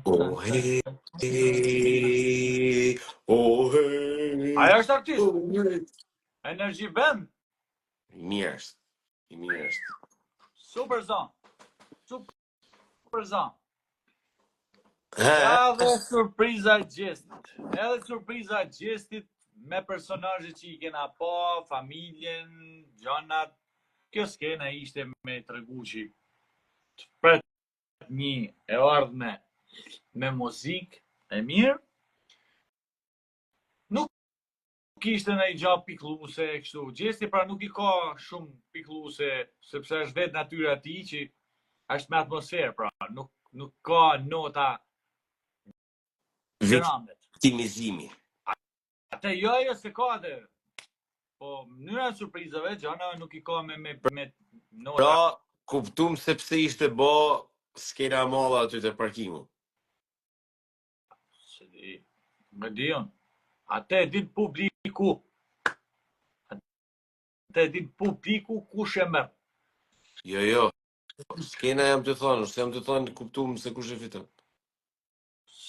Oh hey, oh hey. Ajo është artist. Oh, hey. Energy Band. I mirë është. I mirë është. Super zon. Super zon. He, Edhe surpriza e Gjestit. Edhe surpriza e Gjestit me personazhe që i kena pa, familjen, gjanat. Kjo skena ishte me tregu që të pret një e ardhme me muzikë e mirë. Nuk kishte ndonjë gja piklluse kështu. Gjesti pra nuk i ka shumë piklluse, sepse është vetë natyra e tij që është me atmosferë, pra nuk nuk ka nota dramet. Viktimizimi. Atë jo ajo se ka atë. Po mënyra e surprizave, gjana nuk i ka me me me nota. Pra, kuptum se pse ishte bo skena e madhe aty te parkingu. Se di, me di unë. Atë e din publiku. Atë e din publiku kush e merr. Jo, jo. Skena jam të thonë, se jam të thonë kuptum se kush e fiton.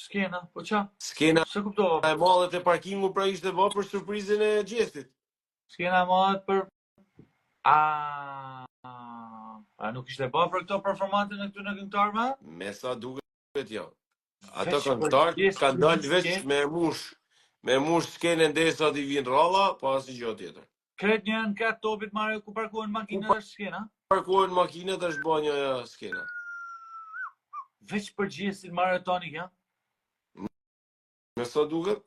Skena, po qa? Skena Se kuptova. e madhe te parkingu pra ishte bo për surprizën e Gjestit. Skena e madhe për A, a nuk ishte ba për këto performancën e këtyre këngëtarëve? Me sa duket jo. Ato Veç për këngëtarë Gjestin kanë dalë veç skenë, me e mush, me e mush skenën derisa t'i vinë ralla, po asnjë gjë tjetër. krejt një në këtë topit marrë ku parkohen Ku makinat është skena. parkohen makinat është bë një skena. Veç për Gjestin marrë tani kjo. Me sa duket?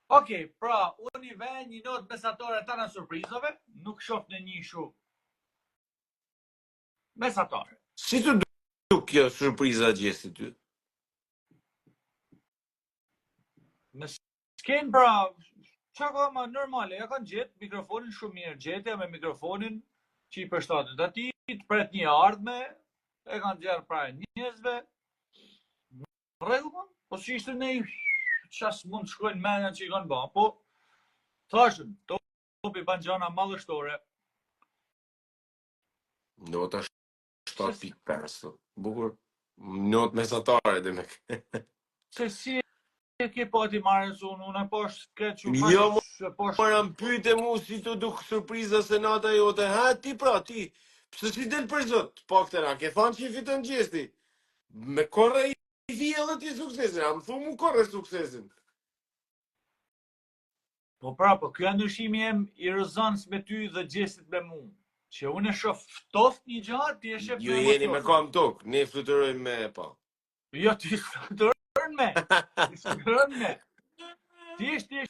Okej, pra, unë i ve një notë mesatare tana surprizave, nuk shoh në një shu mesatare. Si të duk kjo surpriza e Gjestit ty? Me skenë pra, që ka ma normale, ja kanë gjetë mikrofonin shumë mirë, gjetja me mikrofonin që i përshtatet atij, të pret një ardhme, e kanë nxjerrë pra njerëzve, në rregull, po, po si ishte ne që mund të shkojnë mendja që i kanë ba, po thashën, topi ban gjana madhështore, Nota 7.5. Bukur. Not mesatare demek. Se si e ke pati marrë se unë, unë e pash këtë që Jo, fakt, se pash Por më pyete mu si të duk surpriza se nata jote. Ha ti pra ti. Pse si del për zot? Po këtë na ke thonë që i fiton Gjesti. Me korre i vje edhe ti suksesin. A më thu mu korre suksesin. Po pra, po kjo ndryshimi jem i rëzans me ty dhe Gjestit me mu. Që unë e shoh ftoft një gjë, ti e shef Ju me jeni me emocion. kam tokë, ne fluturojmë me pa. Jo, ti fluturon me. Ti fluturon me. Ti je ti e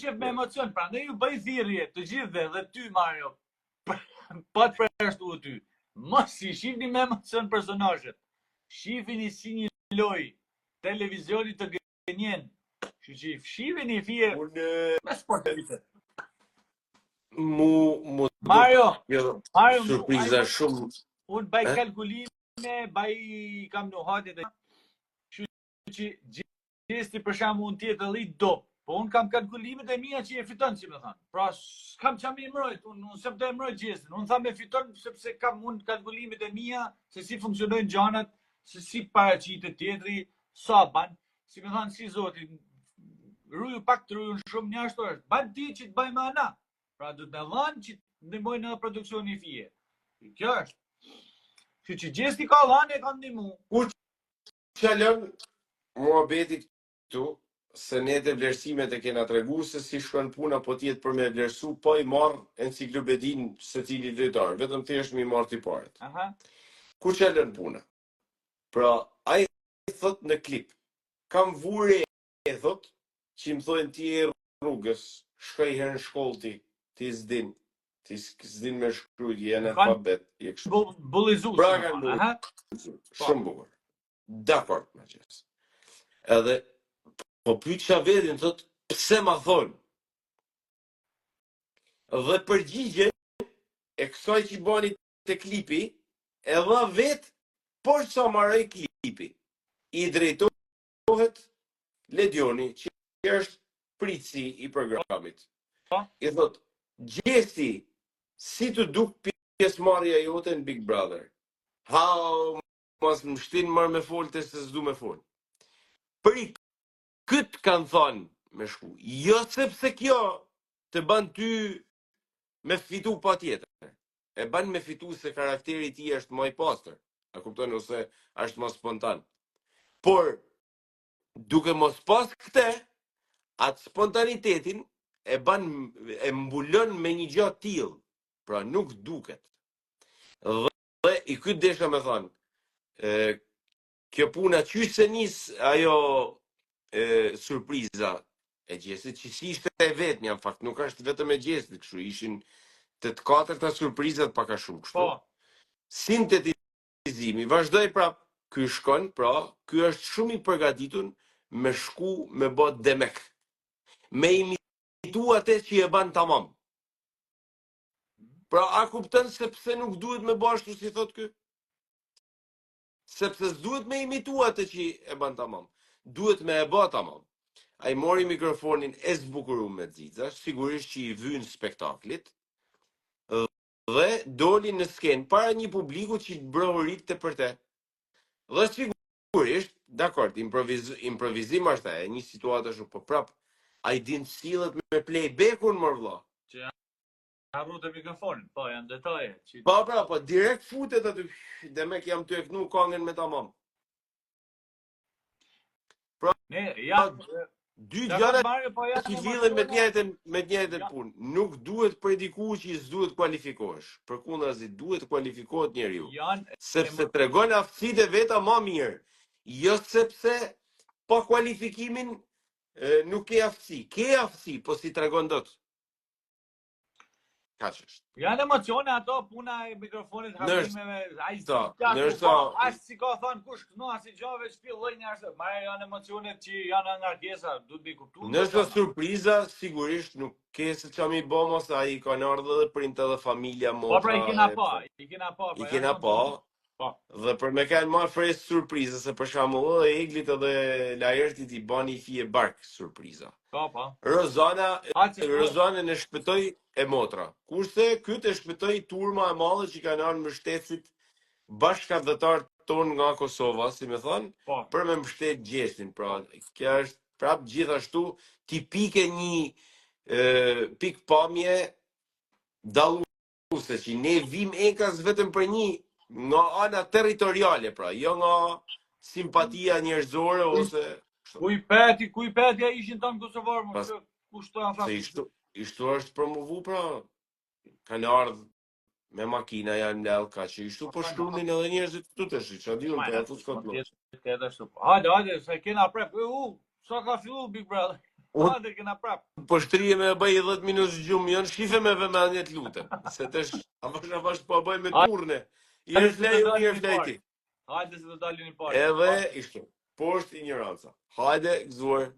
shef me emocion, prandaj ju bëj thirrje të gjithëve dhe ty Mario. Pa të përjashtu ty. Mos i shihni me emocion personazhet. Shihini si një lojë televizioni të gënjen. Kështu që shihini fije Unë me sportivitet. mu mu duk Mario, kjo Mario, mu, surpriza ai, shumë unë baj Eh? kalkulime, baj kam nuhatjet e kështu që Gjesti për shembull unë tjetër i dop, po unë kam kalkulimet e mia që e fiton, si më thon. Pra s'kam çka me mbrojt, unë unë s'jam të mbrojt Gjestin. Unë tham e fiton sepse kam unë kalkulimet e mia se si funksionojnë gjanat, se si paraqitet tjetri, sa ban, si më thon si zoti, ruju pak të rujun shumë një ashtu është. Ban ti që të bëjmë ana. Pra duhet me dhanë që të ndihmojnë edhe produksioni i fije. Kjo është. Kështu që Gjesti ka dhanë e ka ndihmu. Ku çalon muhabeti këtu se ne te vlerësimet e kena tregu se si shkon puna po t'jetë për me vlerësu pa i marr enciklopedinë secili lojtar, vetëm thjesht me i marr tiparet. Aha. Ku çalon puna? Pra, ai thot në klip, kam vure e thot, që më thojnë ti e rrugës, shkoj herë në shkollë ti, ti s'din, ti s'din me shkruajt, je Kanë analfabet, je kështu. bu- bullizu, Pra si më kanë thonë, aha. bullizu, Po. shumë bukur. Dakord, me qes. Edhe, po pyetsha vetin, thot, pse ma thonë? Dhe përgjigjen e kësaj që bani te klipi, e dha vet, por sa maroi klipi. I drejtohet Ledioni, që është pritësi i programit. Po. I thot, Gjesti, si të duk pjesëmarrja jote në Big Brother? Ha, Mos më shtin mër me fol të se s'du me fol. Për i këtë kanë thonë me shku. Jo sepse kjo të ban ty me fitu pa tjetër. E ban me fitu se karakteri i tij është më i pastër. A kupton ose është më spontan. Por duke mos pas këtë, atë spontanitetin e ban e mbulon me një gjë të tillë. Pra nuk duket. Dhe i këtë desha me thonë, e, kjo puna qysh se nis ajo e, surpriza e Gjestit, që si ishte e vetmja, në fakt nuk është vetëm e Gjestit kështu, ishin të të katërta surprizat pak a shumë kështu. Po. Sintetizimi vazhdoi prap, ky shkon, pra, ky është shumë i përgatitun me shku me bë demek. Me imitu atë që e ban tamam. Pra, a kupton se pse nuk duhet me bë ashtu si thot ky? Sepse s'duhet me imitu atë që e ban tamam. Duhet me e bë tamam. Ai mori mikrofonin e zbukuru me xixa, sigurisht që i vyn spektaklit, dhe doli në skenë para një publiku që brohoritte për te. Dhe sigurisht, dakord, improviz, improvizim është e një situatë ashtu, po prap, ai din të sillet me playback-un, mor vlla. Që Harru të mikrofonin, po, janë detaje. Që... Po, pra, po, direkt futet aty, demek jam tu e knu kangën me tamam. Pra, ne, ja, dy gjëra po, që lidhen me të njëjtën me të njëjtën ja. punë. Nuk duhet prediku që s'duhet kualifikohesh. Përkundrazi duhet të kualifikohet njeriu. Jan, sepse tregon aftësitë e veta më mirë. Jo sepse pa kualifikimin e, nuk ke aftësi. Ke aftësi, po s'i tregon dot. Kaq është. Janë emocione ato puna e mikrofonit harrimeve, ai s'ka, ndërsa as si ka thënë kush këno as i gjë veç filloi një ashtu. Ma janë emocionet që janë ngarkesa, duhet me kuptu. Ndërsa surpriza sigurisht nuk ke se ça me bo mos ai kanë ardhur edhe prindët edhe familja motra. Po pra i kena pa, i kena pa, i kena pa. Po. Dhe për me kanë më fresk surprizë, se për shembull edhe Eglit edhe Laertit i bani fije bark surpriza. Po, po. Rozana, Rozanën e shpëtoi e motra. Kurse kyt e shpëtoi turma e madhe që kanë ardhur mbështetësit bashkatdhetarët tonë nga Kosova, si me thonë, po. për me mbështet Gjestin. Pra, kjo është prap gjithashtu tipike një e, pikëpamje dallu ose që ne vim enkas vetëm për një nga ana territoriale pra, jo nga simpatia njerëzore ose Ku i peti, ku i peti a ishin tanë kosovarë, më Pas, kush të Se ishtu, ishtu është promovu pra, kanë ardhë me makina janë mbledh ka që ishtu po shkrunin edhe njerëzit këtu të shi, që di unë, po ja tu s'ka të më. Hajde, hajde, se kena prep, u, sa ka fillu Big Brother. Hajde, kena prep. Po shtrihem e bëj 10 minutë gjumë, janë shife me vëmendje të lutem, se të është, avash avash po bëj me turne. I është flej, unë i flej ti. Hajde se do dalin i parë. Edhe ishtu, poshtë injoranca. Hajde, gëzuar.